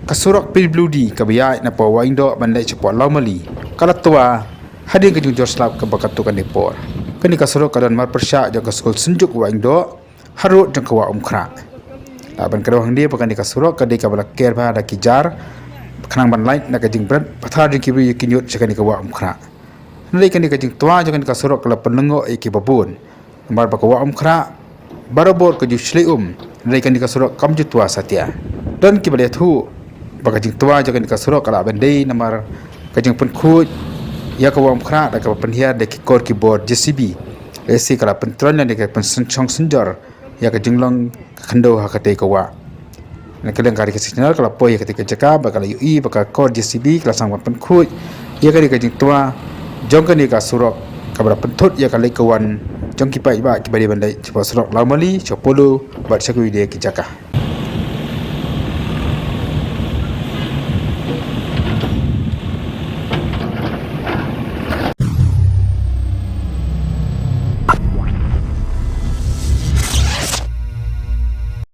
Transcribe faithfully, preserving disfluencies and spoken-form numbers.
Ka surok P W D kaba ïaid napoh Wahingdoh ban leit shapoh Lawmali ka la twa hadien ka jingjur slap kaba katto katne por. Kane ka surok ka don marpyrshah jong ka skul Synjuk Wahingdoh harud jong ka Wah Umkhrah. Lah ban kdew hangne ba kane ka surok ka dei kaba la ker bha da ki jar khnang ban lait na ka jingbret pathar jong ki briew ïa ki ñiut sha kane ka Wah Umkhrah. Hynrei kane ka jingtwa jong kane ka surok ka la pynlyngngoh ïa kiba bun. Namar ba ka Wah Umkhrah barabor ka ju shlei um, hynrei kane ka surok kam ju twa satia. Don kiba la ïathuh ba ka jingtwa jong kane ka surok ka la ban dei namar ka jingpynkhuid ïa ka Wah Umkhrah da kaba pynhiar da ki kor ki bor J C B. Lehse ka la pyntrein lane ka pynshong synjor ïa ka jinglong ka khyndew ha katei ka wah. Na ka liang ka Ri Khasi Channel ka la poi ïa katei ka jaka bad ka la ïohi ba ka kor J C B ka la sdang ban pynkhuid ïa katei ka jingtwa jong kane ka surok kaba la pynthut ïa ka leit ka wan jong ki paidbah kiba dei ban leit shapoh surok Lawmali, sha Polo bad sha kiwei de ki jaka.